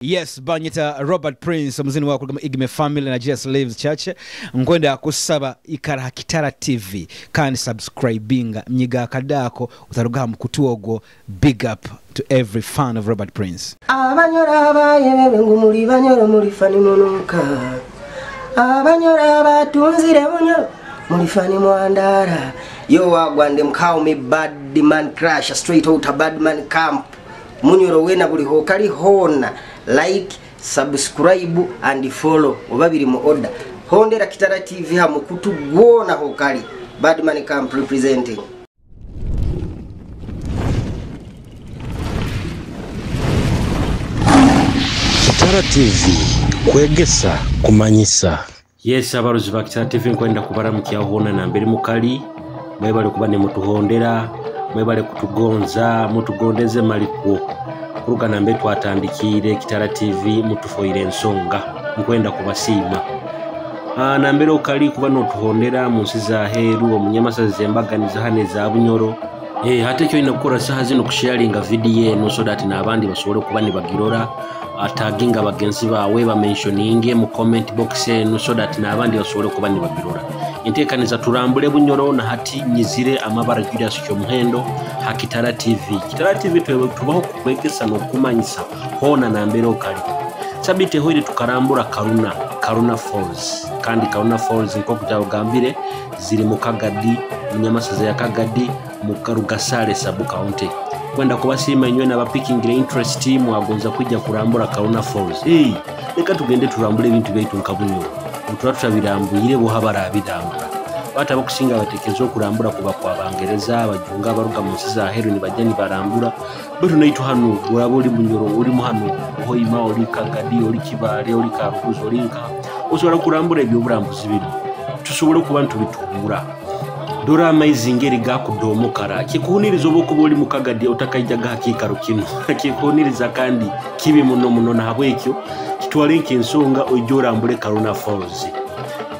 Yes, banyita Robert Prince, omuzini wa kuruga Igme Family na Jesus Lives Church. Nkwenda kusaba ikara ha Kitara TV kandi subscribinga mnyiga akadako utaruga mukutu ogwo. Big up to every fan of Robert Prince. Abanyora abayebebe ngu muri banyoro muri fani munuka. Abanyora abatunzire bunyo muri fani mwandara. Yo wagwande mkao me bad man crash straight out of bad man camp. Munyoro wena buli hokali hona. Like, subscribe and follow. Obabiri mu order. Hondera Kitara TV ha mukutu gwona hokali. Badman Camp representing. Kitara TV kwegesa kumanyisa. Yes, abaruzi ba Kitara TV nkwenda kubaramukya hona na mbere mukali. Mwebale kuba ne mutuhondera, mwebale kutugonza, mutugondeze malikwo. Kuruga nambe twatandikire Kitara TV mutufoire ensonga nkwenda kubasiima. Nambere okali kuba notuhondera mu nsi za heru omunyamasazi embaganiza hane za Bunyoro. Hate kyo ina kukora saha zino kusharinga video eno so that n'abandi basobole kuba nibagirora, ataginga bagenzi bawe ba mentioninge mu comment box eno so that n'abandi basobole kuba nibagirora. Enteekaniza turambule Bunyoro na hati nyizire amabara Julius Kyomuhendo ha Kitara TV. Kitara TV tubaho kukwegesa n'okumanyisa hona nambere okali. Sabite hoire tukarambura Karuna Falls. Kandi Karuna Falls nko kutagambire ziri mu Kagadi, munyamasaza ya Kagadi, mu Karugasale sub county. Kwenda kubasima inywe n'abapicking interest mwagonza kujja kurambura Karuna Falls. Reka tugende turambule ebintu byaitu nka Bunyoro. Turatubirambuyire bo habarabirambura. Bata bakusinga batekezo okurambura kuba kwa Bangereza abajunga abaruga mu nsi za heru nibajja nibarambura. Bwetu naitu hano uraba uri Bunyoro uri muhano Hoima uri Kagadi uri Kibale uri Karuguzo uri nka ushobora kurambura ebyo burambuzi bino tusobole kuba ntubitubura. Dora amaizi ngeri gakudomokara kikuhuniriza obukuba uri mu Kagadi otakaijaga hakikaro kino kikuhuniriza kandi kibi muno muno na habwekyo kitwale nk'ensonga ojja orambule Karuna Falls.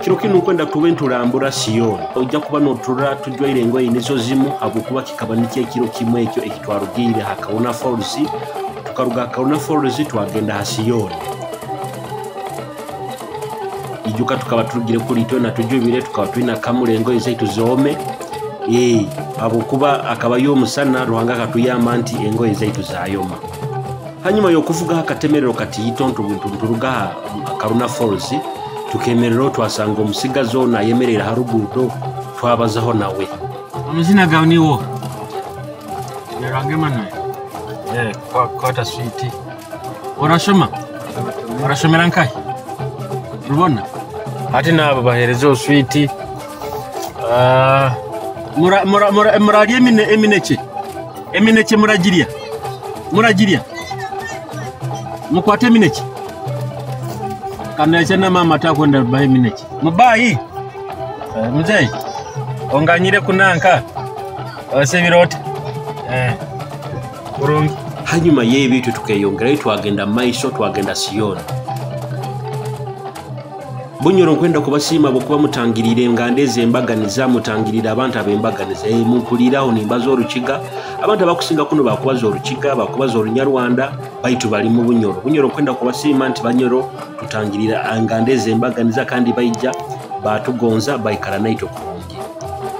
Kiro kino nkwenda tube nturambura Siyoni. Ojja kuba notura tujwaire engoye nizo zimu habwokuba kikaba nikyo ekiro kimwe ekyo ekitwarugiire ha Karuna Falls. Tukaruga Karuna Falls twagenda ha Siyoni. Ijuka tukaba turugire kuri itwe na tujubire tukaba twina kamure engoye zaitu zome. Habwokuba akaba y'omusana Ruhanga akatuyamba nti engoye zaitu zayoma. Hanyuma yokuvuga akatemerero kati itonto nturuga Karuna Falls tukemerero twasanga omusigazo nayemerera harugudo twabazaho nawe. Amazina gawe niwo Nyarange Manuel. Kwa kwata sweet. Orashoma? Orashomera nkai? Rubona? Ati nabo bahereza sweet. Mura mura mura murarye emineke. Emineke muragiria. Muragiria. Mukwate emineke. Kana chana mama atakwenda bahe emineke. Mubayi. Mzee. Onganyire kunanka. Osebirote. Kurungi. Hanyuma y'ebintu tukeyongerayo twagenda maiso twagenda Siyoni. Bunyoro nkwenda kubasiima bwokuba mutangirire ngandeze embaganiza mutangirira abantu ab'embaganiza. Mumpuliraho nimbaza orukiga. Abantu abakusinga kuno bakubaza orukiga bakubaza orunyarwanda baitu bali mu Bunyoro. Bunyoro nkwenda kubasiima nti Banyoro tutangirira ngandeze embaganiza kandi baija batugonza baikara naitwe kurungi.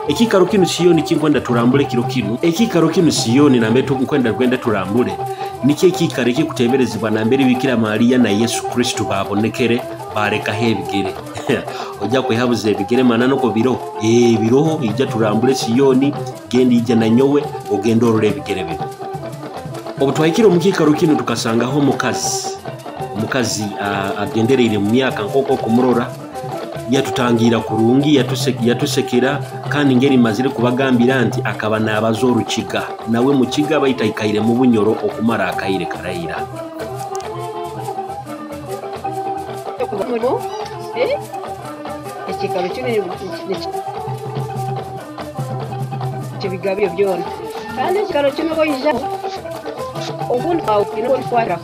Ekikaro kino Siyoni kinkwenda turambule kiro kino. Ekikaro kino Siyoni nambe tukwenda kwenda turambule. Nikyo ekikaro ekikuteberezebwa nambere Bikira Maria na Yesu Kristo babonekere barekaho ebigere. Ojja kwehabuza ebigere mana noko biro. Biroho ijja turambule Siyoni genda ijja na nyowe ogenda orora ebigere bino. Obu twahikire omu kiikaro kino tukasangaho omukazi. Omukazi agendereire mu myaka nk'okwo kumurora yatutangira kurungi yatusekera kandi ngeri mazire kubagambira nti akaba nabaza orukiga nawe mu kiga bayitaikaire mu Bunyoro okumara akaire karayira. Ekikaro kino kibigabyo byona kandi ekikaro kino boija obundi ino kwara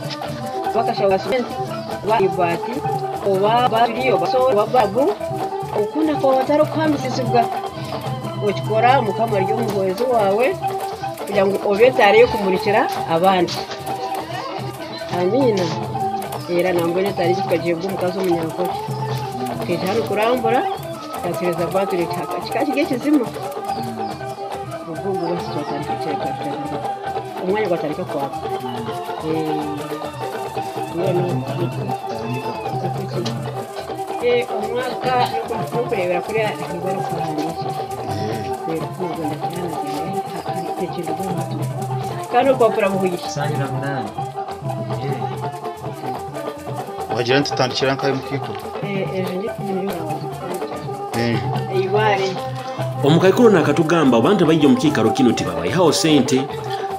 bakashawa ba ibati oba bariyo baso bababu okunda ko bataro kwambisizibwa okikora mukama ryo muhozi wawe kugira ngo obetare kumurikira abandi. Amina. Era nambwenu tariki tukagihebwa omukazi omunyankole. Tukaija hanu kurambura, yatuhereza battery kikaba kiri ekizima. Obwo basi twatandika twatandika omwanya gwatandika kwaka. Omwaka n'okureebera kuriya barikuhandiika. Kandi orupapura buhwire. Wagira nti tutandikira nkahe mukiikuru? Ejo niyo Enju. Eibaare. Omukaikuru nakatugamba abantu baija omu kiikaro kinu tibabaihaho sente,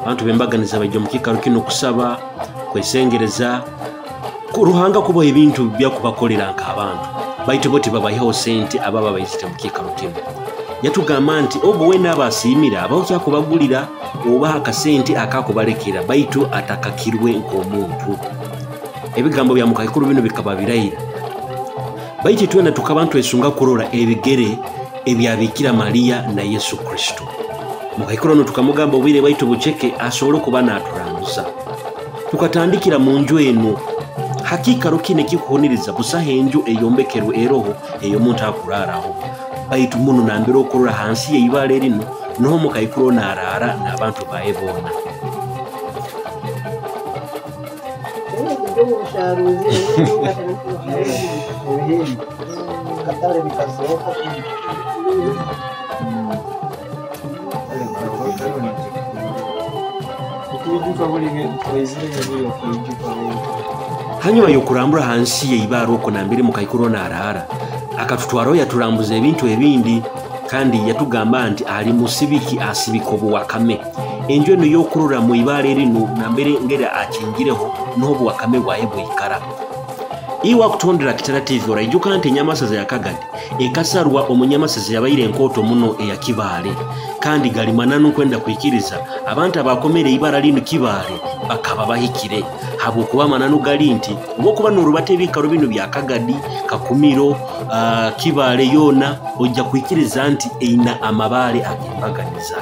abantu bembaganiza baija omu kiikaro kinu kusaba, kwesengereza, Ruhanga kubaha ebintu byakubakolera nk'abantu, baitu bo tibabaihaho sente ababa baizire mu kiikaro kinu. Yatugamba nti ogwo weena aba asiimira abaho kyakubagulira obaha akasente akakubalekera, baitu atakakirwe nk'omuntu. Ebigambo bya mukaikuru bino bikaba biraira, baitu twena tukaba ntwesunga kurora ebigere ebya Bikira Maria na Yesu Kristo. Mukaikuru ono tukamugamba obwire bwaitu buceke asobole okuba naturambuza. Tukatandikira mu nju eno. Hakika kino ekikuhuniriza busaho enju eyombekerwe eroho ey'omuntu akuraraho, baitu muno nambere okurora hansi y'eibaale rino niho mukaikuru ono araara n'abantu baye boona. Hanyuma y'okurambura hansi y'eibaare okwo nambere mukaikuru ono araara, akatutwaraho yaturambuza ebintu ebindi, kandi yatugamba nti ali musibiki asibika obuwakame. Enju eno y'okurora mu ibaare rino nambere ngeri akingireho niho obuwakame bwaye bwikara. Iwe akutondera Kitara TV oraijuka nti enyamasaza ya Kagadi ekasarwa omunyamasaza yabaire enkooto muno eya Kibaale, kandi galimananu nkwenda kwikiriza abantu abakomere ibara lino Kibaale bakaba bahikire, habwokuba mananu gali nti obwokuba n'orubata ebikaro bino bya Kagadi, Kakumiro, Kibaale yoona ojja kwikiriza nti eina amabaale ag'embaganiza.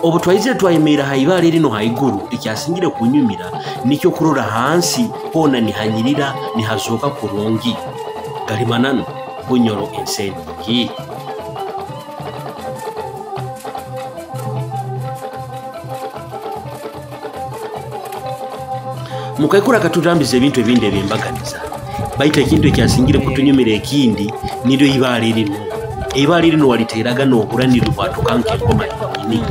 Obu twaizire twayemerera ha ibaale rino haiguru, ekyasingire kunyumira nikyo kurora hansi hoona nihanyirira nihazooka kurungi. Galimananu Bunyoro ensi enungi. Mukaikuru akaturambiza ebintu ebindi ebyembaganiza, baitu ekintu ekyasingire kutunyumira ekindi niryo ibaale rino. Eibaale rino waliteraga n'ohura niribwatuka nk'engoma yenyini.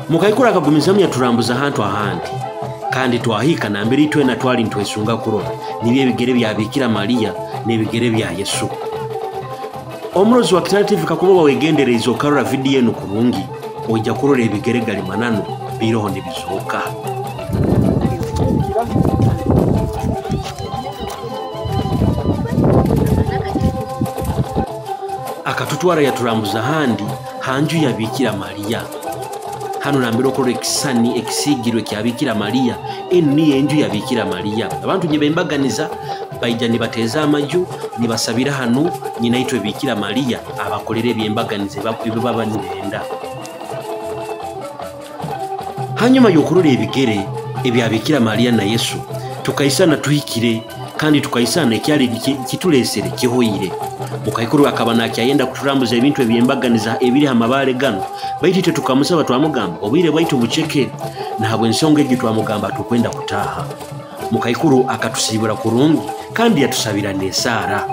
Mukaikuru akagumizamu yaturambuza ahantu ahandi, kandi twahika nambere itwena twali ntwesunga kurora nibyo ebigere bya Bikira Maria n'ebigere bya Yesu. Omurozi wa Kitara TV kakuba wegendereza okarora vidiyo eno kurungi, ojja kurora ebigere galimananu biroho nibizooka. Akatutwara yaturambuza handi hanju ya Bikira Maria. Hano nambere okurora ekisani ekisigirwe kya Bikira Maria. Eno niyo enju ya Bikira Maria. Abantu nibembaganiza baija nibateeza amaju nibasabira hano nyina itwe Bikira Maria abakolere ebyembaganiza ebyo baba nibenda. Hanyuma y'okurora ebigere ebya Bikira Maria na Yesu, tukaisana tuhikire kandi tukaisana ekyali kitulesere kihoire. Mukaikuru akaba nakyayenda kuturambuza ebintu ebyembaganiza ebiri ha mabaale gano, baitu itwe tukamusaba twamugamba obwire bwaitu buceke, nahabwe ensonga egyo twamugamba tukwenda kutaaha. Mukaikuru akatusibura kurungi kandi yatusabira n'esaara.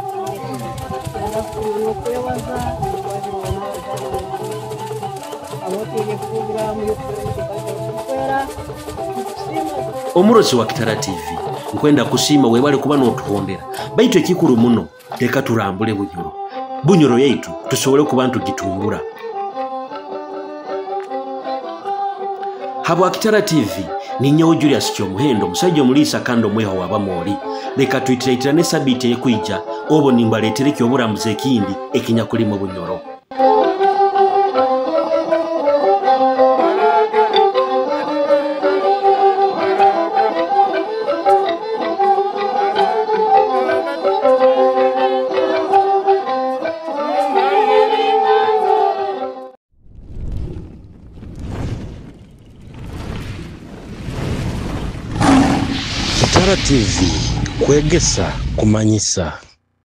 Omurozi wa Kitara TV nkwenda kusiima webale kuba n'otuhondera, baitu ekikuru muno leka turambule Bunyoro. Bunyoro yaitu tusobole kuba ntugitumbura. Habwa Kitara TV ninyowe Julius Kyomuhendo, omusajja omuliisa kandi omweha w'Abamori. Leka twitireitirane sabiiti ekwija obo nimbaleetere ekyoburambuzi ekindi ekinyakulimu Bunyoro. Kitara TV, kwegesa, kumanyisa.